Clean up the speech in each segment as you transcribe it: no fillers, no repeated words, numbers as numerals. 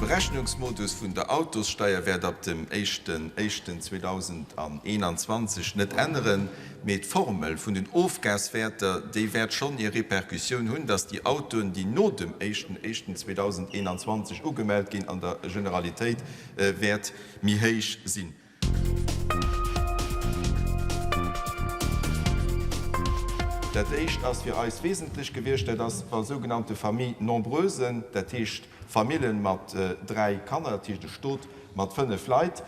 Berechnungsmodus vun der Autossteier wäert ab dem éischten éischten 2021 net änneren, mee d'Formel vun den Ofgaswäerter, déi wäert schonn hir Repercussioun hunn, dass déi Autoen, déi no dem éischten éischten 2021 ugemellt ginn an der Generalitéit, wäert méi héich sinn. Dat éischt ass fir eis wesentlech gewiescht, dat ass, wa sougenannte Familles nombreuses, dat heescht Famillen mat 3 Kanner, dat heescht e Stot mat 5 Leit,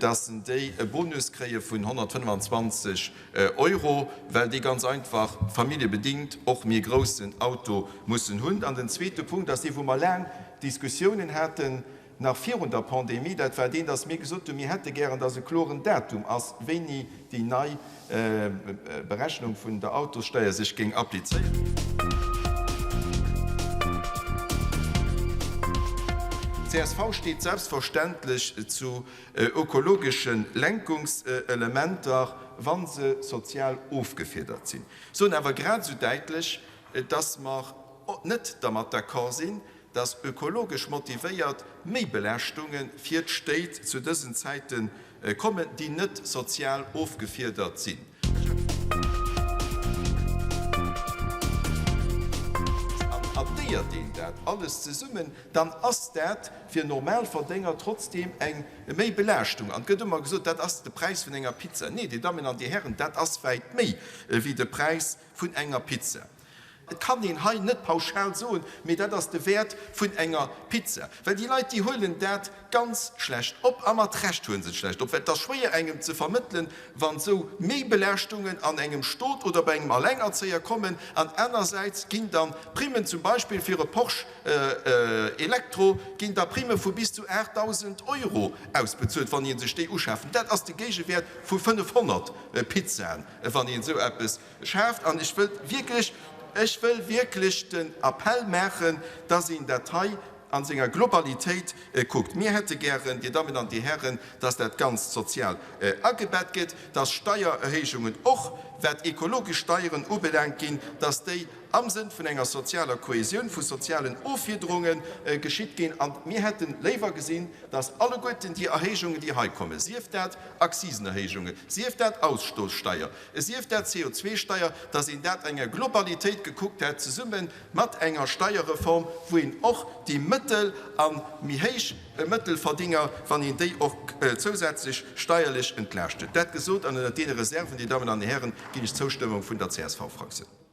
dass déi e Bonus kréie vun 125 Euro, well déi ganz einfach familljebedingt och méi e groussen Auto mussen hunn. An den zweete Punkt ass dee, wou mer laang Diskussiounen haten, Nach virun der Pandemie, dat war deen, dass mir gesot hunn, mir hätte gären, dass e kloren Datum ass, wéini déi nei Berechnung vun der Autossteuer sech géing applizéieren. Csv steet selbstverständlech zu ökologesche Lenkungselementer, wa se sozial ofgefiedert sinn, soen awer grad esou däitlech, dass mer net dermat d'accord sinn, dass ökologesch motivéiert Méibelaaschtunge fir d'Stéit zu dësen Zäite kommen, déi net sozial ofgefiedert sinn. An addéiert een dat alles zesummen, dann ass dat fir Normalverdénger trotzdeem eng Méibelaaschtung. An et gëtt ëmmer gesot, dat ass de Präis vun enger Pizza. Nee, Dir Dammen an Dir Hären, dat ass wäit méi wéi de Präis vun enger Pizza. Et kann een hei net pauschal soen, mee dat ass de Wäert vun enger Pizza. Well déi Leit, déi huelen dat ganz schlecht op, a mat Recht huele se et schlecht op, well et ass schwéier engem ze vermëttelen, wann esou Méibelaaschtungen an engem Stot oder bei engem Allengerzéier kommen an anersäits ginn dann Primmen, zum Beispill fir e Porsche Elektro ginn da Primme vu bis zu 8.000 Euro ausbezuelt, wann ee sech déi uschafen. Dat ass de Géigewäert vu 500 Pizzaen, wann een esou eppes Schaaft. An ech wëll wierklech, ech wëll wierklech den Appell maachen, dass een dat hei a senger Globalitéit kuckt. Mir hätte gären, Dir Dammen an Dir Hären, dass dat Ganzt sozial agebett gëtt, dass Steiererhéijungen och, wat ekologesch Steieren ubelaangt, ginn, dass déi am Sënn vun enger sozialer Kohesioun, vu sozialen Offiederunge geschitt ginn. A mir hätte léiwer gesinn, dass alleguerten déi Erhéijungen, déi hei kommen, sief dat Akzisenerhéijungen, sief dat Ausstoossteier, sief dat CO2-Steier, dass een dat an enger Globalitéit gekuckt hätt, zesumme mat enger Steierreform, wou een och déi mëttel a méi héich Mëttelverdinger, wann een déi och zousätzlech steierlech entlaascht huet. Dat gesot an ënnert deene Reserven, Dir Dammen an Dir Hären, ginn ech d'Zoustëmmung vun der CSV-Fraktioun.